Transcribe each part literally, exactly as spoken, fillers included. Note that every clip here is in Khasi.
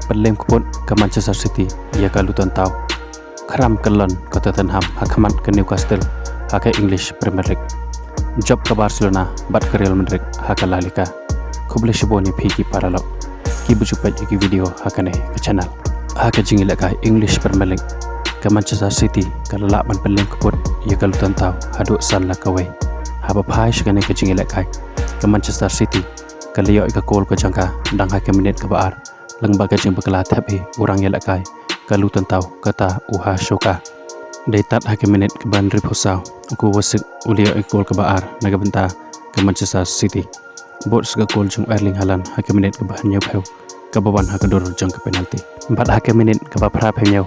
pynlem kput ka Manchester City ïa ka Luton Town. Khram kyllon ka Tottenham ha khmat ka Newcastle ha ka English Premier League. Jop ka Barcelona bad ka Real Madrid ha ka La Liga. Khublei shibun ïa phi ki paralok kiba ju peit ïa ki video ha kane ka channel. Ha ka jingïalehkai English Premier League, ka Manchester City ka la lah ban pynlem kput ïa ka Luton Town haduh san la kawei. Haba phai sha kane ka jingïalehkai, ka Manchester City ka la ïoh ïa ka kol ka jong ka dang ha ka minit kaba ar, lyngba ka jingbakla thep hi u rangïalehkai ka Luton Town, kata u Ha Soka. Dei tad ha ka minit kaba hynriewphew saw, u Kovacic u la ïoh ïa ka kol kaba ar na ka bynta ka Manchester City. Bud sa ka kol jong Erling Haaland ha ka minit kaba hynñiewphew, kaba wan ha ka dur jong ka penalty. Bad ha ka minit kaba phraphew hynñiew,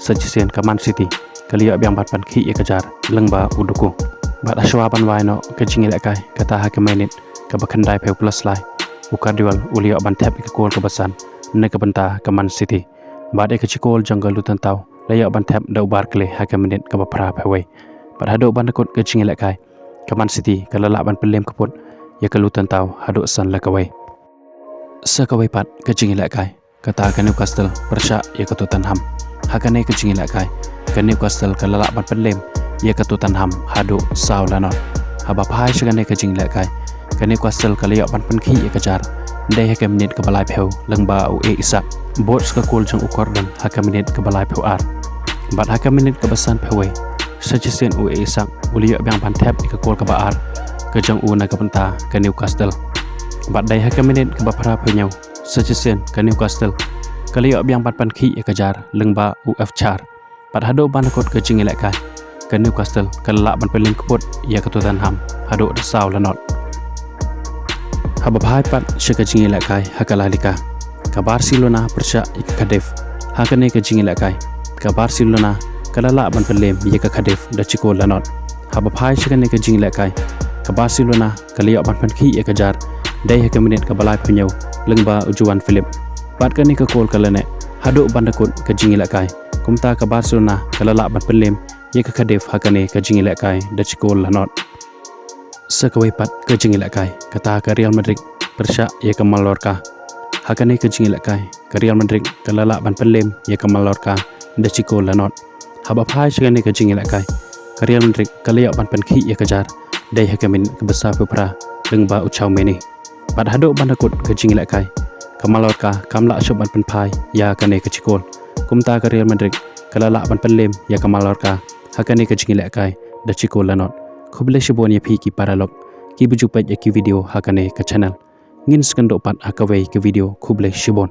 sa shisien ka Man City ka la ïoh biang ban pynkhih ïa ka jar lyngba u Doku. Bad hashwa ban wai noh ka jingïalehkai, kata ha ka minit kaba khyndaiphew plus lai, u Cardewell u la ïoh ban thep ïa ka kol kaba san na ka bynta ka Man City. Bad ïa ka jingkol jong ka Luton Town la ïoh ban thep da u Barkley ha ka minit kaba phraphew wei. Bad haduh ban da kut ka jingïalehkai, ka Man City ka la lah ban pynlem kput ïa ka Luton Town haduh san la kawei. Sa kawei pat ka jingïalehkai, kata ka Newcastle pyrshah ïa ka Tottenham. Ha kane ka jingïalehkai, ka Newcastle ka la lah ban pynlem ïa ka Tottenham haduh saw la not. Haba phai sha kane ka jingïalehkai, ka Newcastle ka la ïoh ban pynkhih ïa ka jar dei ha ka minit kaba laiphew lyngba u Issa. Bud sa ka kol jong u Gordon ha ka minit kaba laiphew ar. Bad ha ka minit kaba sanphew wei, sa shisien u Issa u la ïoh biang ban thep ïa ka kol kaba ar ka jong u na ka bynta ka Newcastle. Bad dei ha ka minit kaba phraphew hynñiew, sa shisien ka Newcastle ka la ïoh biang ban pynkhih ïa ka jar lyngba u Efchar. Bad haduh ban da kut ka jingïalehkai, ka Newcastle ka la lah ban pynlem kput ïa ka Tottenham haduh da saw la not. Haba phai pat sha ka jingïalehkai ha ka La Liga, ka Barcelona pyrshah ïa ka Cadiz. Ha kane ka jingïalehkai, ka Barcelona ka la lah ban pynlem ïa ka Cadiz da shi kol la not. Haba phai sha kane ka jingïalehkai, ka Barcelona ka la ïoh ban pynkhih ïa ka jar dei ha ka minit kaba laiphew hynñiew lyngba u Joao Felix. Bad kane ka kol ka la neh haduh ban da kut ka jingïalehkai. Kumta ka Barcelona ka la lah ban pynlem ïa ka Cadiz ha kane ka jingïalehkai da shi kol la not. Sa kawei pat ka jingïalehkai, kata ka Real Madrid pyrshah ïa ka Mallorca. Ha kane ka jingïalehkai, ka Real Madrid ka la lah ban pynlem ïa ka Mallorca da shi kol la not. Haba phai sha kane ka jingïalehkai, ka Real Madrid ka la ïoh ban pynkhih ïa ka jar dei ha ka minit kaba sawphew phra lyngba u Tchouaméni. Bad haduh ban da kut ka jingïalehkai, ka Mallorca kam lah shuh ban pynphai ïa kane ka shi kol. Kumta ka Real Madrid ka la lah ban pynlem ïa ka Mallorca ha kane ka jingïalehkai da shi kol la not. Khublei shibun ïa phi ki paralok kiba ju peit ïa ki video ha kane ka channel. Ngin sa ïakynduh pat ha kawei ka video. Khublei shibun.